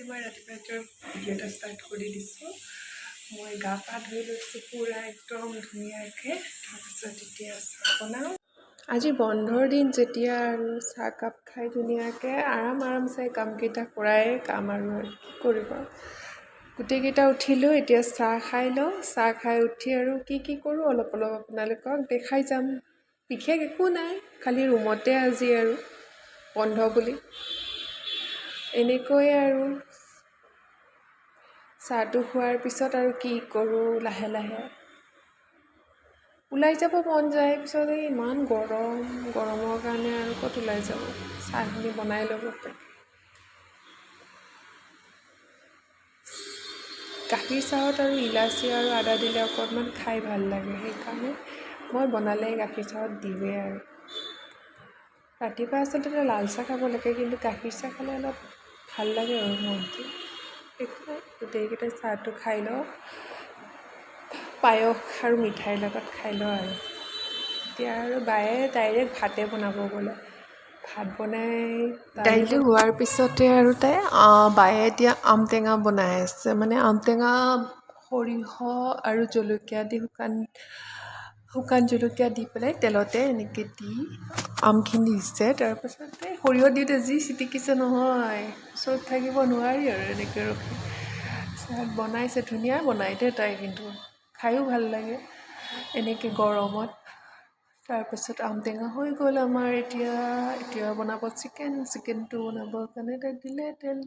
মই ৰাতিপুৱা ৰাতিপুৱা ভিডিঅ' এটা ষ্টাৰ্ট কৰি দিছোঁ। মই গা পা ধুই লৈছোঁ পূৰা একদম ধুনীয়াকৈ। তাৰপিছত এতিয়া চাহ বনাম। আজি বন্ধৰ দিন যেতিয়া আৰু চাহকাপ খাই ধুনীয়াকৈ আৰাম আৰাম চাই কামকেইটা কৰাই কাম আৰু কি কৰিব। গোটেইকেইটা উঠিলোঁ, এতিয়া চাহ খাই লওঁ। চাহ খাই উঠি আৰু কি কি কৰোঁ অলপ অলপ আপোনালোকক দেখাই যাম। বিশেষ একো নাই, খালি ৰুমতে আজি আৰু বন্ধ বুলি এনেকৈয়ে আৰু চাহটো খোৱাৰ পিছত আৰু কি কৰোঁ, লাহে লাহে ওলাই যাব মন যায়। পিছত এই ইমান গৰম, গৰমৰ কাৰণে আৰু ক'ত ওলাই যাব। চাহখিনি বনাই ল'ব তাকে। গাখীৰ চাহত আৰু ইলাচি আৰু আদা দিলে অকণমান খাই ভাল লাগে, সেইকাৰণে মই বনালে গাখীৰ চাহত দিওঁৱেই। আৰু ৰাতিপুৱা আচলতে লাল চাহ খাব লাগে, কিন্তু গাখীৰ চাহ খালে অলপ ভাল লাগে আৰু মনটো। একো নাই, গোটেইকেইটাই চাহটো খাই লওঁ, পায়স আৰু মিঠাইৰ লগত খাই লওঁ। আৰু এতিয়া আৰু বায়ে ডাইৰেক্ট ভাতে বনাব বোলে। ভাত বনাই দাইলটো হোৱাৰ পিছতে আৰু তাই বায়ে এতিয়া আম টেঙা বনাই আছে। মানে আম টেঙা সৰিয়হ আৰু জলকীয়া দি, শুকান শুকান জলকীয়া দি পেলাই তেলতে এনেকৈ দি আমখিনি দিছে। তাৰপাছতে সৰিয়হ দিওঁতে যি চিটিকিছে নহয়, ওচৰত থাকিব নোৱাৰি আৰু এনেকৈ ৰখি। তাৰপিছত বনাইছে, ধুনীয়া বনাই দেই তাই, কিন্তু খায়ো ভাল লাগে এনেকৈ গৰমত। তাৰপাছত আম টেঙা হৈ গ'ল আমাৰ। এতিয়া এতিয়া বনাব চিকেন। চিকেনটো বনাবৰ কাৰণে তাই দিলে তেল।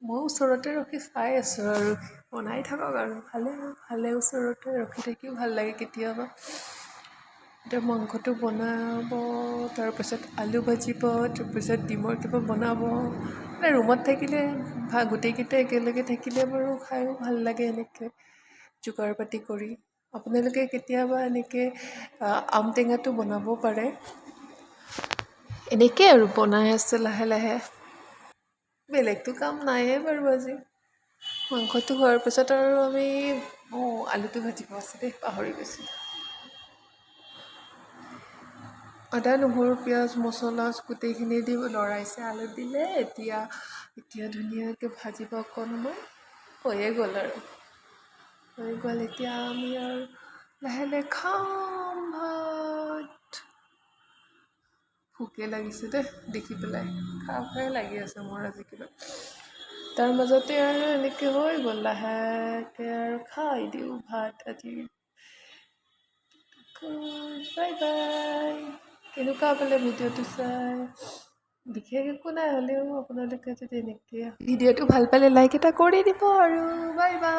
মই ওচৰতে ৰখি চাই আছোঁ আৰু বনাই থাকক আৰু ভালে ভালে, ওচৰতে ৰখি থাকিও ভাল লাগে কেতিয়াবা। এতিয়া মাংসটো বনাব, তাৰপাছত আলু ভাজিব, তাৰপিছত ডিমৰ কিবা বনাব। মানে ৰুমত থাকিলে গোটেইকেইটা একেলগে থাকিলে বাৰু খায়ো ভাল লাগে এনেকৈ যোগাৰ পাতি কৰি। আপোনালোকে কেতিয়াবা এনেকৈ আম টেঙাটো বনাব পাৰে এনেকৈ। আৰু বনাই আছে লাহে লাহে, বেলেগতো কাম নাইয়ে বাৰু আজি। মাংসটো হোৱাৰ পিছত আৰু আমি, অঁ, আলুটো ভাজিব আছে দেই, পাহৰি গৈছিলোঁ। আদা, নহৰু, পিঁয়াজ, মছলা গোটেইখিনি দি লৰাইছে, আলু দিলে। এতিয়া এতিয়া ধুনীয়াকৈ ভাজিব অকণ সময়। হৈয়ে গ'ল আৰু হৈ গ'ল। এতিয়া আমি আৰু লাহে লাহে খাম ভাত। ভোকে লাগিছে দেই, দেখি পেলাই খাওঁ খাই লাগি আছে মোৰ আজি কিবা। তাৰ মাজতে আৰু এনেকৈ হৈ গ'ল, লাহেকৈ আৰু খাই দিওঁ ভাত আজি। Bye bye. কেনেকুৱা পালে ভিডিঅ'টো চাই? বিশেষ একো নাই, হ'লেও আপোনালোকে যদি এনেকৈ ভিডিঅ'টো ভাল পালে লাইক এটা কৰি দিব আৰু বাই বাই।